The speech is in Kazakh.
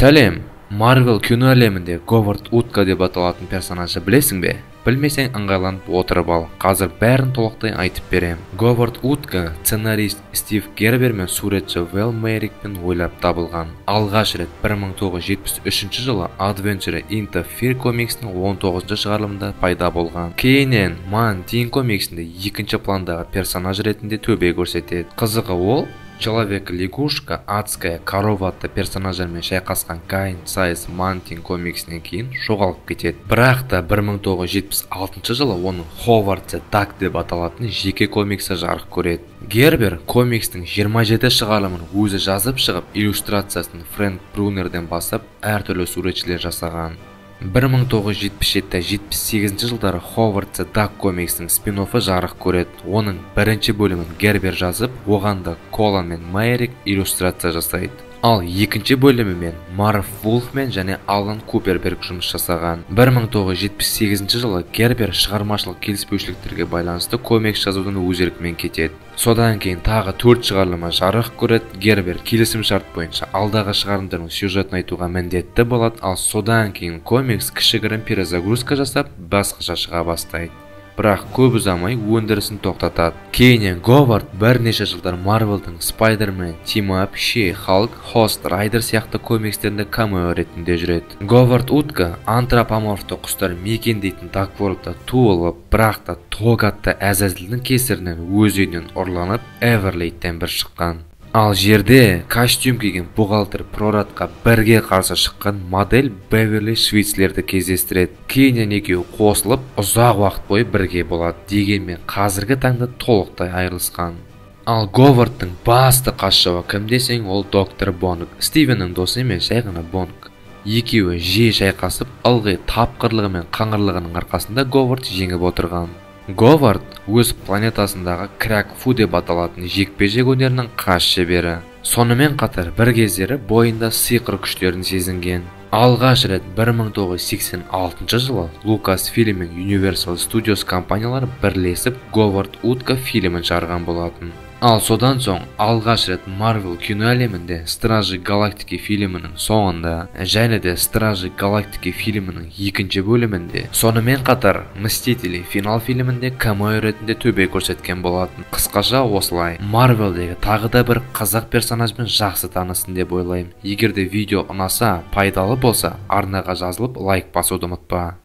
Сәлем! Марвел кино әлемінде Говард Утка деп аталатын персонажды білесің бе? Білмесең ыңғайланып отырып ал. Қазір бәрін толықтай айтып берем. Говард Утка сценарист Стив Гербер мен суретші Вэл Мейрикпен ойлап табылған. Алғаш рет 1973 жылы Adventure into Fear комиксінің 19-шы шығарылымында пайда болған. Кейіннен Man-Thing комиксінде екінші пландағы персонаж ретінде төбе көрсетеді. Қызығы ол Человек-лягушка, Адская корова атты персонаждармен шайқасқан Giant Size Man-Thing комиксінен кейін жоғалып кетеді. Бірақ та 1976 жылы оның Howard the Duck деп аталатын жеке комиксі жарық көреді. Гербер комикстің 27 шығарылымын өзі жазып шығып, иллюстрациясын Фрэнк Брунерден бастап әртүрлі суретшілер жасаған. 1977-78 жылдары Howard the Duck комиксінің спин-оффы жарық көреді. Оның бірінші бөлімін Гербер жазып, оған да Колан мен Мейрик иллюстрация жасайды. Ал екінші бөлімімен Марв Вулфмен және Алан Куперберг жұмыс жасаған. 1978 жылы Гербер шығармашылық келіспеушіліктерге байланысты комикс жазудан өз еркімен кетеді. Содан кейін тағы 4 шығарылымы жарық көреді. Гербер келісім шарт бойынша алдағы шығарылымдардың сюжетін айтуға міндетті болады, ал содан кейін комикс кішігірім перезагрузка жасап, басқаша шыға бастайды. Бірақ көп ұзамай өндірісін тоқтатады. Кейіннен Говард бірнеше жылдар Марвелдің Spider-Man, Team Up, She-Hulk, Ghost Rider сияқты комикстерінде камео ретінде жүреді. Говард Утка антропоморфты құстар мекендейтін Дакворлдта туылып, бірақ та Тог атты әзәзілдің кесірінен өз үйінен ұрланып, Эверлейттен бір шыққан. Ал жерде костюм киген бухгалтер прорадқа бірге қарсы шыққан модель Беверли Швицлерді кездестіреді. Кейіннен екеуі қосылып, ұзақ уақыт бойы бірге болады. Дегенмен қазіргі таңда толықтай айырылысқан. Ал Говардтың басты қас жауы кім десең, ол доктор Бонг. Стивеннің досы емес, жай ғана Бонг. Екеуі жиі шайқасып, ылғи тапқырлығы мен қаңырлығының арқасында Говард жеңіп отырған. Говард өз планетасындағы Кряк-фу деп аталатын жекпе-жек өнерінің қас шебері. Сонымен қатар бір кездері бойында сиқыр күштерін сезінген. Алғаш рет 1986 жылы Lucasfilm мен Universal Studios компаниялары бірлесіп Говард Утка фильмін шығарған болатын. Ал содан соң алғаш рет Marvel кино әлемінде Стражи Галактики фильмінің соңында және де Стражи Галактики фильмінің екінші бөлімінде, сонымен қатар Мстители финал фильмінде камео ретінде төбе көрсеткен болатын. Қысқаша осылай Marvelдегі тағы да бір қазақ персонажбен жақсы танысын деп ойлаймын. Егер де видео ұнаса, пайдалы болса, арнаға жазылып лайк басуды ұмытпа.